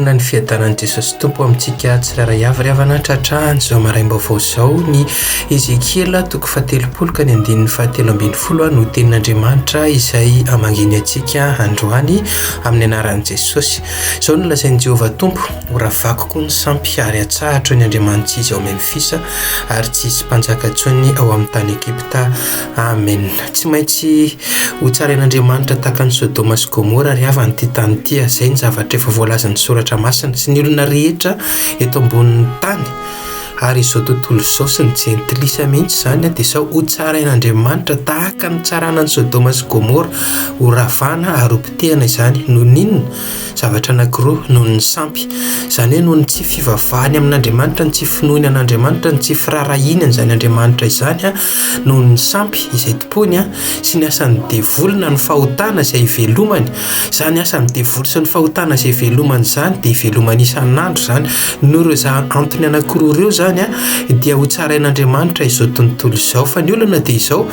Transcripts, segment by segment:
Velona ny fiadanan'i Jesosy Tompo amintsika tsirairay avy ry havana tratrahany izao maraim-baovao izao ny Ezekiela toko fahatelopolo ka ny andininy fahatelo ambin'ny folo no tenin'Andriamanitra izay hamanginy antsika androany amin'ny anaran'i Jesosy. Izao no lazain'i Jehovah Tompo, Horavako koa ny sampy ary hatsahatro ny andriamani-tsy izy ao Memfisa ary tsy hisy mpanjaka intsony ao amin'ny tany Egypta. Amena. Tsy maintsy ho tsarain'Andriamanitra tahaka an'i Sodoma sy Gomora ry havana ity tany ity. Izay ny zavatra efa voalazan'ny Soratra Masina sy ny olona rehetra eto ambonin'ny tany ary izao tontolo izao sy ny jentilisa mihitsy izany dia sao ho tsarain'Andriamanitra tahaka ny nitsarana an'i Sodoma sy Gomora, ho ravana ary ho potehina izany. Noho ny inona? Zavatra anankiroa, noho ny sampy. Izany hoe noho ny tsy fivavahany amin'Andriamanitra, ny tsy finoany an'Andriamanitra, ny tsy firaharahiany an'izany Andriamanitra izany, noho ny sampy izay tompoiny sy ny asan'ny devoly na ny fahotana izay ivelomany. Izany asan'ny devoly sy ny fahotana izay ivelomany izany dia ivelomany isan'andro izany. Noho ireo antony anankiroa ireo izany dia ho tsarain'Andriamanitra izao tontolo izao. Fa ny olana dia izao,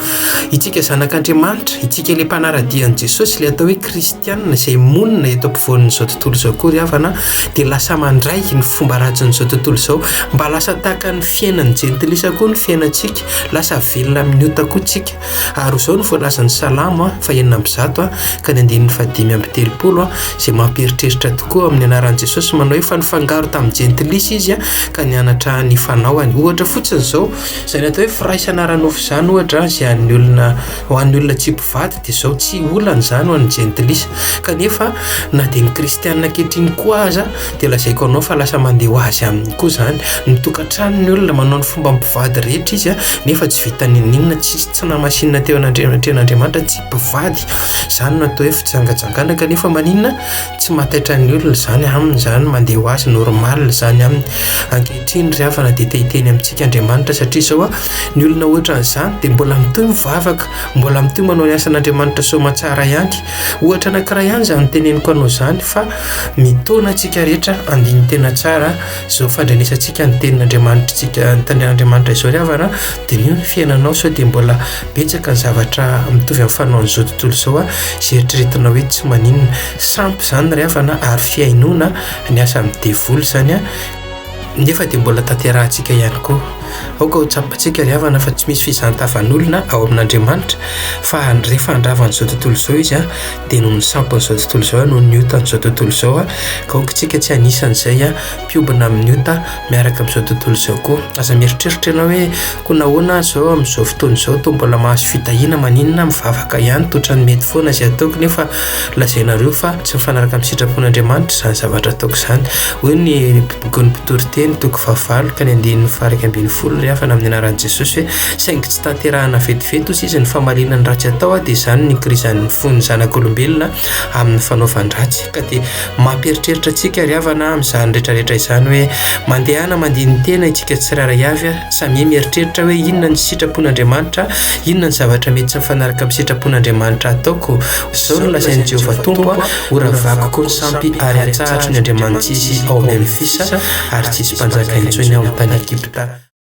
itsika zanak'Andriamanitra, itsika ilay mpanara-dia an'i Jesosy, ilay atao hoe kristianina izay monina eto ampovoan'izao tontolo izao koa ry havana, dia lasa mandray ny fomba ratsin'izao tontolo izao. Mba lasa tahaka ny fiainan'ny jentilisa koa ny fiainantsika. Lasa velona amin'ny ota koa tsika. Ary izao no voalazan'ny Salamo faha-106 ka ny andininy faha-35 izay mampieritreritra tokoa amin'ny anaran'i Jesosy manao hoe fa nifangaro tamin'ny jentilisa izy ka nianatra ny fanaoany. Ohatra fotsiny izao, izany atao hoe firaisana ara-nofo izany ohatra izay an'ny olona ho an'ny olona tsy mpivady dia izao tsy olana izany ho an'ny jentilisa. Kanefa na dia ny kristianina ankehitriny koa aza dia lazaiko anao fa lasa mandeha ho azy aminy koa izany. Mitokantrano ny olona, manao ny fomba mpivady rehetra izy nefa tsy vita n'inon'inona, tsisy tsy namasinina teo anatrehan'Andriamanitra, tsy mpivady. Izany no atao hoe fijangajangana kanefa maninona? Tsy mahataitra ny olona izany aminy izany, mandeha ho azy normal izany aminy. Ankehitriny ry havana dia te hiteny amintsika Andriamanitra satria izao ny olona ohatran'izany dia mbola mitohy mivavaka, mbola mitohy manao ny asan'Andriamanitra soamantsara ihany. Ohatra anankiray ihany izany teneniko anao izany fa mitaona antsika rehetra handini-tena tsara izao fandrenesantsika ny tenin'Andriamanitritsika, ny tenin'Andriamanitra izao ry havana, diniho ny fiainanao sao dia mbola betsaka ny zavatra mitovy amin'ny fanaon'izao tontolo izao izay eritreretinao hoe tsy maninona. Sampy izany ry havana ary fihainoana ny asan'ny devoly izany nefa dia mbola tanterahantsika ihany koa. Aoka ho tsapantsika ry havana fa tsy misy fizahan-tavan'olona ao amin'Andriamanitra fa rehefa handrava an'izao tontolo izao Izy dia noho ny sampin'izao tontolo izao, noho ny otan'izao tontolo izao, ka aoka isika tsy anisan'izay mpiombona amin'ny ota miaraka amin'izao tontolo izao koa. Aza mieritreritra ianao hoe koa nahoana aho izao amin'izao fotoana izao toa mbola mahazo fitahiana, maninona aho mivavaka ihany, toa ohatran'ny mety foana izay ataoko nefa lazainareo fa tsy mifanaraka amin'ny sitrapon'Andriamanitra izany zavatra ataoko izany. Hoy ny bokin'ny Mpitoriteny, toko fahavalo ka ny andininy faha-11, ry havana amin'ny anaran'i Jesosy hoe, saingy tsy tanterahana vetivety hozy izy ny famaliana ny ratsy atao dia izany ny kirizan'ny fon'ny zanak'olombelona amin'ny fanaovan-dratsy. Ka dia mampieritreritra antsika ry havana amin'izany rehetrarehetra izany hoe mandehana mandini-tena isika tsirairay avy, samia mieritreritra hoe inona ny sitrapon'Andriamanitra, inona ny zavatra mety tsy mifanaraka amin'ny sitrapon'Andriamanitra ataoko. Izao no lazain'i Jehovah Tompo, Horavako koa ny sampy ary hatsahatro ny andriamani-tsisy ao Memfisa, ary tsy hisy mpanjaka intsony ao amin'ny tany Egypta.